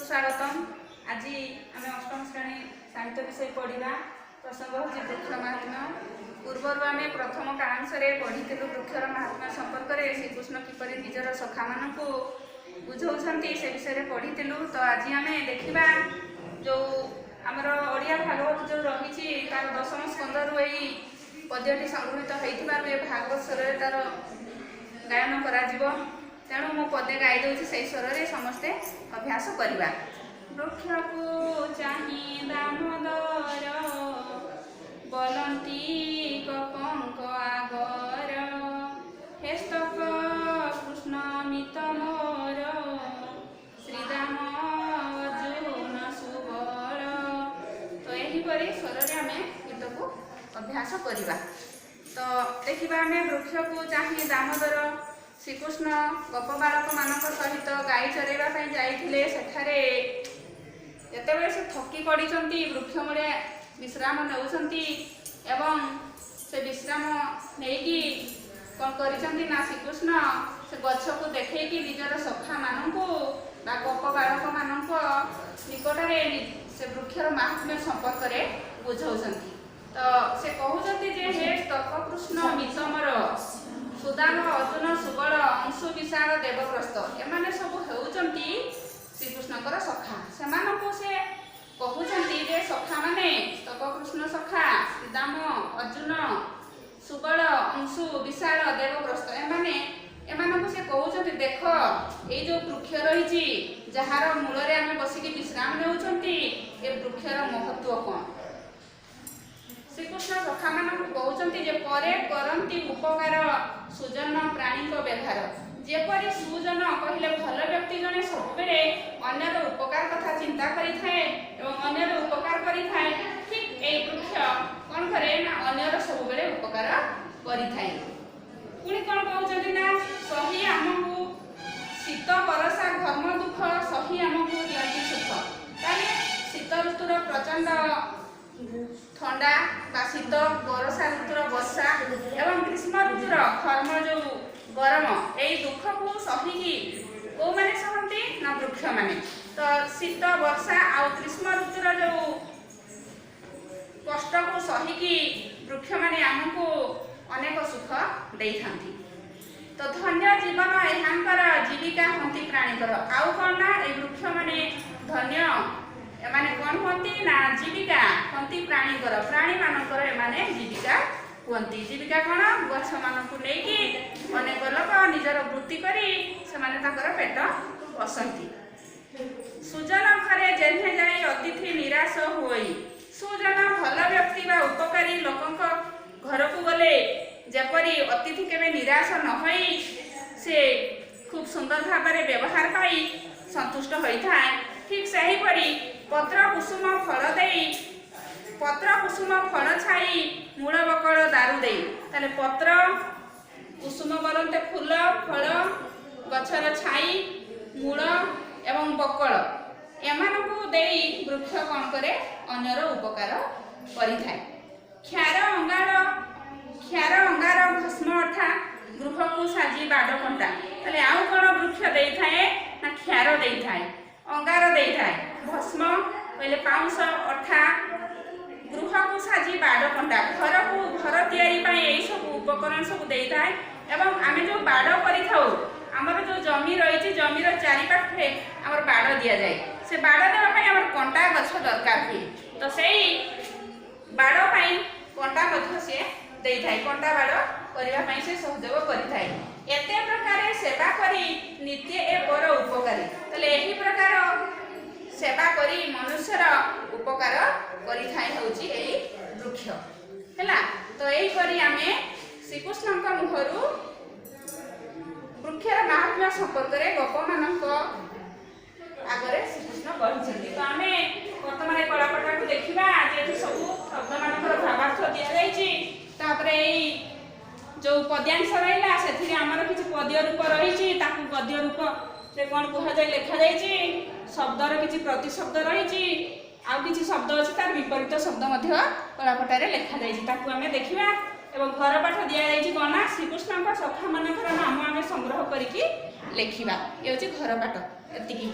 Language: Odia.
ସ୍ୱାଗତମ। ଆଜି ଆମେ ଅଷ୍ଟମ ଶ୍ରେଣୀ ସାହିତ୍ୟ ବିଷୟ ପଢ଼ିବା। ପ୍ରସଙ୍ଗ ହେଉଛି ବୃକ୍ଷ ମାହାତ୍ମ୍ୟ। ପୂର୍ବରୁ ଆମେ ପ୍ରଥମ କାଳାଂଶରେ ପଢ଼ିଥିଲୁ ବୃକ୍ଷର ମାହାତ୍ମ୍ୟ ସମ୍ପର୍କରେ, ଶ୍ରୀକୃଷ୍ଣ କିପରି ନିଜର ସଖାମାନଙ୍କୁ ବୁଝାଉଛନ୍ତି ସେ ବିଷୟରେ ପଢ଼ିଥିଲୁ। ତ ଆଜି ଆମେ ଦେଖିବା ଯେଉଁ ଆମର ଓଡ଼ିଆ ଭାଗବତ ଯେଉଁ ରହିଛି, ତାର ଦଶମ ସ୍କନ୍ଧରୁ ଏଇ ପଦ୍ୟଟି ସଂଗୃହୀତ ହୋଇଥିବାରୁ ଏ ଭାଗବତ ସ୍ୱରରେ ତାର ଗାୟନ କରାଯିବ। ତେଣୁ ମୁଁ ପଦେ ଗାଇ ଦେଉଛି, ସେଇ ସ୍ୱରରେ ସମସ୍ତେ ଅଭ୍ୟାସ କରିବା। ବୃକ୍ଷକୁ ଚାହିଁ ଦାମୋଦର ବୋଲନ୍ତି ଗୋପଙ୍କ ଆଗର, ହେସ୍ତକ କୃଷ୍ଣ ମିତ ମୋର, ଶ୍ରୀଦାମ ଅର୍ଜୁନ ସୁବଳ। ତ ଏହିପରି ସ୍ୱରରେ ଆମେ ଗୀତକୁ ଅଭ୍ୟାସ କରିବା। ତ ଦେଖିବା ଆମେ, ବୃକ୍ଷକୁ ଚାହିଁ ଦାମୋଦର। ଶ୍ରୀକୃଷ୍ଣ ଗୋପ ବାଳକମାନଙ୍କ ସହିତ ଗାଈ ଚରାଇବା ପାଇଁ ଯାଇଥିଲେ। ସେଠାରେ ଯେତେବେଳେ ସେ ଥକି ପଡ଼ିଛନ୍ତି, ବୃକ୍ଷ ମୂଳେ ବିଶ୍ରାମ ନେଉଛନ୍ତି ଏବଂ ସେ ବିଶ୍ରାମ ନେଇକି କ'ଣ କରିଛନ୍ତି ନା, ଶ୍ରୀକୃଷ୍ଣ ସେ ଗଛକୁ ଦେଖେଇକି ନିଜର ସଖାମାନଙ୍କୁ ବା ଗୋପ ବାଳକମାନଙ୍କ ନିକଟରେ ସେ ବୃକ୍ଷର ମାହାତ୍ମ୍ୟ ସମ୍ପର୍କରେ ବୁଝାଉଛନ୍ତି। ତ ସେ କହୁଛନ୍ତି ଯେ, ହେ ସ୍ତକ କୃଷ୍ଣ ମିତମର, ସୁଦାମ ଅର୍ଜୁନ ସୁବଳ, ଅଂଶୁ ବିଶାଳ ଦେବପ୍ରସ୍ତ, ଏମାନେ ସବୁ ହେଉଛନ୍ତି ଶ୍ରୀକୃଷ୍ଣଙ୍କର ସଖା। ସେମାନଙ୍କୁ ସେ କହୁଛନ୍ତି ଯେ ସଖାମାନେ, ସ୍ତକ କୃଷ୍ଣ ସଖା, ଶ୍ରୀଦାମ, ଅର୍ଜୁନ, ସୁବଳ, ଅଂଶୁ, ବିଶାଳ, ଦେବପ୍ରସ୍ତ, ଏମାନଙ୍କୁ ସେ କହୁଛନ୍ତି, ଦେଖ, ଏଇ ଯୋଉ ବୃକ୍ଷ ରହିଛି, ଯାହାର ମୂଳରେ ଆମେ ବସିକି ବିଶ୍ରାମ ନେଉଛନ୍ତି, ଏ ବୃକ୍ଷର ମହତ୍ଵ କ'ଣ? ଶ୍ରୀକୃଷ୍ଣ ସଖାମାନଙ୍କୁ କହୁଛନ୍ତି ଯେ, ପରେ କରନ୍ତି ଉପକାର, ସୁଜନ ପ୍ରାଣୀଙ୍କ ବ୍ୟବହାର। ଯେପରି ସୁଜନ କହିଲେ ଭଲ ବ୍ୟକ୍ତି ଜଣେ ସବୁବେଳେ ଅନ୍ୟର ଉପକାର କଥା ଚିନ୍ତା କରିଥାଏ ଏବଂ ଅନ୍ୟର ଉପକାର କରିଥାଏ, ଠିକ ଏଇ ବୃକ୍ଷ କ'ଣ କରେ ନା, ଅନ୍ୟର ସବୁବେଳେ ଉପକାର କରିଥାଏ। ପୁଣି କ'ଣ କହୁଛନ୍ତି ନା, ସହି ଆମକୁ ଶୀତ ବରଷା ଘର୍ମ ଦୁଃଖ, ସହି ଆମକୁ ଦିଅନ୍ତି ସୁଖ। ତାହେଲେ ଶୀତ ଋତୁର ପ୍ରଚଣ୍ଡ ଥଣ୍ଡା ବା ଶୀତ, ବରଷା ଋତୁର ବର୍ଷା ଏବଂ ଗ୍ରୀଷ୍ମ ଋତୁର ଘର୍ମ, ଯୋଉ ଗରମ, ଏଇ ଦୁଃଖକୁ ସହିକି କୋଉମାନେ ସହନ୍ତି ନା, ବୃକ୍ଷମାନେ। ତ ଶୀତ, ବର୍ଷା ଆଉ ଗ୍ରୀଷ୍ମ ଋତୁର ଯୋଉ କଷ୍ଟକୁ ସହିକି ବୃକ୍ଷମାନେ ଆମକୁ ଅନେକ ସୁଖ ଦେଇଥାନ୍ତି। ତ ଧନ୍ୟ ଜୀବନ ଏହାଙ୍କର, ଜୀବିକା ହୁଅନ୍ତି ପ୍ରାଣୀଙ୍କର। ଆଉ କ'ଣ ନା, ଏଇ ବୃକ୍ଷମାନେ ଧନ୍ୟ। ଏମାନେ କ'ଣ ହୁଅନ୍ତି ନା, ଜୀବିକା ହୁଅନ୍ତି ପ୍ରାଣୀଙ୍କର। ପ୍ରାଣୀମାନଙ୍କର ଏମାନେ ଜୀବିକା ହୁଅନ୍ତି। ଜୀବିକା କ'ଣ? ଗଛମାନଙ୍କୁ ନେଇକି ଅନେକ ଲୋକ ନିଜର ବୃତ୍ତି କରି ସେମାନେ ତାଙ୍କର ପେଟ ପୋଷନ୍ତି। ସୁଜନ ଘରେ ଯେହ୍ନେ ଯାଇ ଅତିଥି ନିରାଶ ହୁଅଇ। ସୁଜନ, ଭଲ ବ୍ୟକ୍ତି ବା ଉପକାରୀ ଲୋକଙ୍କ ଘରକୁ ଗଲେ ଯେପରି ଅତିଥି କେବେ ନିରାଶ ନ ହୋଇ ସେ ଖୁବ୍ ସୁନ୍ଦର ଭାବରେ ବ୍ୟବହାର ପାଇ ସନ୍ତୁଷ୍ଟ ହୋଇଥାଏ, ଠିକ୍ ସେହିପରି ପତ୍ର କୁସୁମ ଫଳ ଦେଇ, ପତ୍ର କୁସୁମ ଫଳ ଛାଇ, ମୂଳ ବକଳ ଦାରୁ ଦେଇ। ତାହେଲେ ପତ୍ର କୁସୁମ ବରନ୍ତେ ଫୁଲ, ଫଳ, ଗଛର ଛାଇ, ମୂଳ ଏବଂ ବକଳ, ଏମାନଙ୍କୁ ଦେଇ ବୃକ୍ଷ କ'ଣ କରେ? ଅନ୍ୟର ଉପକାର କରିଥାଏ। କ୍ଷାର ଅଙ୍ଗାର ଭସ୍ମ ଅଠା, ଗୃହକୁ ସାଜି ବାଡ଼ କଣ୍ଟା। ତାହେଲେ ଆଉ କ'ଣ ବୃକ୍ଷ ଦେଇଥାଏ ନା, କ୍ଷାର ଦେଇଥାଏ, ଅଙ୍ଗାର ଦେଇଥାଏ, ଭସ୍ମ କହିଲେ ପାଉଁଶ, ଅଠା, ଗୃହକୁ ସାଜି ବାଡ଼ କଣ୍ଟା, ଘରକୁ ଘର ତିଆରି ପାଇଁ ଏଇ ସବୁ ଉପକରଣ ସବୁ ଦେଇଥାଏ। ଏବଂ ଆମେ ଯେଉଁ ବାଡ଼ କରିଥାଉ, ଆମର ଯେଉଁ ଜମି ରହିଛି, ଜମିର ଚାରିପାଖରେ ଆମର ବାଡ଼ ଦିଆଯାଏ। ସେ ବାଡ଼ ଦେବା ପାଇଁ ଆମର କଣ୍ଟା ଗଛ ଦରକାର ହୁଏ। ତ ସେଇ ବାଡ଼ ପାଇଁ କଣ୍ଟା ମଧ୍ୟ ସିଏ ଦେଇଥାଏ। କଣ୍ଟା ବାଡ଼ କରିବା ପାଇଁ ସେ ସହଯୋଗ କରିଥାଏ। ଏତେ ପ୍ରକାରେ ସେବା କରି ନିତ୍ୟ ଏ ପର ଉପକାରୀ। ତାହେଲେ ଏହି ପ୍ରକାର ସେବା କରି ମନୁଷ୍ୟର ଉପକାର କରିଥାଏ ହେଉଛି ଏଇ ବୃକ୍ଷ। ହେଲା ତ, ଏହିପରି ଆମେ ଶ୍ରୀକୃଷ୍ଣଙ୍କ ମୁହଁରୁ ବୃକ୍ଷର ମାହାତ୍ମ୍ୟ ସମ୍ପର୍କରେ ଗୋପମାନଙ୍କ ଆଗରେ ଶ୍ରୀକୃଷ୍ଣ କହିଛନ୍ତି। ତ ଆମେ ବର୍ତ୍ତମାନ ଏ କଳାପଟାକୁ ଦେଖିବା। ଯେହେତୁ ସବୁ ଶବ୍ଦମାନଙ୍କର ଭାବାର୍ଥ ଦିଆଯାଇଛି, ତାପରେ ଏଇ ଯୋଉ ପଦ୍ୟାଂଶ ରହିଲା, ସେଥିରେ ଆମର କିଛି ପଦ୍ୟ ରୂପ ରହିଛି, ତାକୁ ଗଦ୍ୟ ରୂପରେ କ'ଣ କୁହାଯାଏ ଲେଖାଯାଇଛି। ଶବ୍ଦର କିଛି ପ୍ରତିଶବ୍ଦ ରହିଛି, ଆଉ କିଛି ଶବ୍ଦ ଅଛି, ତାର ବିପରୀତ ଶବ୍ଦ ମଧ୍ୟ କଳାପଟାରେ ଲେଖାଯାଇଛି, ତାକୁ ଆମେ ଦେଖିବା। ଏବଂ ଘର ପାଠ ଦିଆଯାଇଛି କ'ଣ ନା, ଶ୍ରୀକୃଷ୍ଣଙ୍କ ସଖାମାନଙ୍କର ନାମ ଆମେ ସଂଗ୍ରହ କରିକି ଲେଖିବା। ଏ ହେଉଛି ଘର ପାଠ, ଏତିକି।